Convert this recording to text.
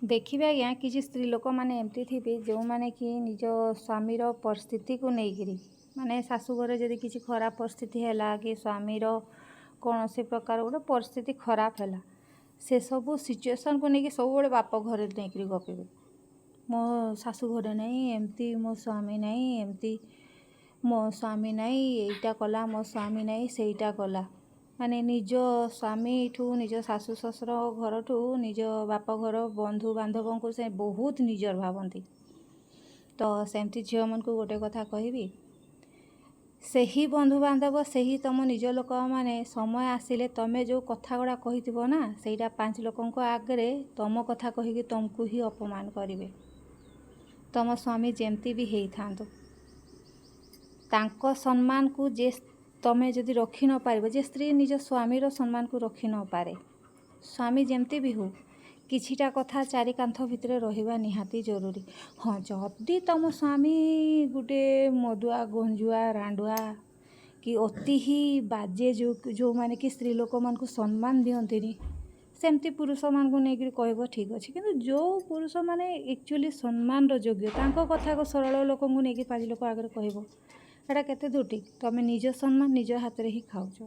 ଦେଖିବେ ଆଜ୍ଞା, କିଛି ସ୍ତ୍ରୀ ଲୋକମାନେ ଏମିତି ଥିବେ, ଯେଉଁମାନେ କି ନିଜ ସ୍ୱାମୀର ପରିସ୍ଥିତିକୁ ନେଇକିରି, ମାନେ ଶାଶୁଘରେ ଯଦି କିଛି ଖରାପ ପରିସ୍ଥିତି ହେଲା କି ସ୍ୱାମୀର କୌଣସି ପ୍ରକାର ଗୋଟେ ପରିସ୍ଥିତି ଖରାପ ହେଲା, ସେସବୁ ସିଚୁଏସନ୍କୁ ନେଇକି ସବୁବେଳେ ବାପ ଘରେ ନେଇକିରି ଗପିବେ। ମୋ ଶାଶୁ ଘରେ ନାହିଁ ଏମିତି, ମୋ ସ୍ୱାମୀ ନାହିଁ ଏମିତି, ମୋ ସ୍ୱାମୀ ନାହିଁ ଏଇଟା କଲା, ମୋ ସ୍ୱାମୀ ନାହିଁ ସେଇଟା କଲା। ମାନେ ନିଜ ସ୍ୱାମୀଠୁ, ନିଜ ଶାଶୁ ଶ୍ୱଶୁର ଘରଠୁ ନିଜ ବାପ ଘର ବନ୍ଧୁବାନ୍ଧବଙ୍କୁ ସେ ବହୁତ ନିଜର ଭାବନ୍ତି। ତ ସେମିତି ଝିଅମାନଙ୍କୁ ଗୋଟେ କଥା କହିବି, ସେହି ବନ୍ଧୁବାନ୍ଧବ, ସେହି ତୁମ ନିଜ ଲୋକମାନେ ସମୟ ଆସିଲେ ତୁମେ ଯେଉଁ କଥା ଗୁଡ଼ା କହିଥିବ ନା, ସେଇଟା ପାଞ୍ଚ ଲୋକଙ୍କ ଆଗରେ ତୁମ କଥା କହିକି ତୁମକୁ ହିଁ ଅପମାନ କରିବେ। ତୁମ ସ୍ୱାମୀ ଯେମିତି ବି ହେଇଥାନ୍ତୁ, ତାଙ୍କ ସମ୍ମାନକୁ ଯେ ତୁମେ ଯଦି ରଖି ନ ପାରିବ, ଯେ ସ୍ତ୍ରୀ ନିଜ ସ୍ୱାମୀର ସମ୍ମାନକୁ ରଖି ନପାରେ, ସ୍ୱାମୀ ଯେମିତି ବି ହଉ, କିଛିଟା କଥା ଚାରି କାନ୍ଥ ଭିତରେ ରହିବା ନିହାତି ଜରୁରୀ। ହଁ, ଯଦି ତୁମ ସ୍ୱାମୀ ଗୋଟେ ମଦୁଆ, ଗଞ୍ଜୁଆ, ରାଣ୍ଡୁଆ କି ଅତି ହିଁ ବାଜେ, ଯେଉଁମାନେ କି ସ୍ତ୍ରୀ ଲୋକମାନଙ୍କୁ ସମ୍ମାନ ଦିଅନ୍ତିନି, ସେମିତି ପୁରୁଷମାନଙ୍କୁ ନେଇକରି କହିବ, ଠିକ୍ ଅଛି। କିନ୍ତୁ ଯେଉଁ ପୁରୁଷମାନେ ଆକ୍ଚୁଆଲି ସମ୍ମାନର ଯୋଗ୍ୟ, ତାଙ୍କ କଥାକୁ ସରଳ ଲୋକଙ୍କୁ ନେଇକି ପାଞ୍ଚ ଲୋକ ଆଗରେ କହିବ, ଏଇଟା କେତେ ଦୂର ଠିକ୍? ତୁମେ ନିଜ ସମ୍ମାନ ନିଜ ହାତରେ ହିଁ ଖାଉଛ।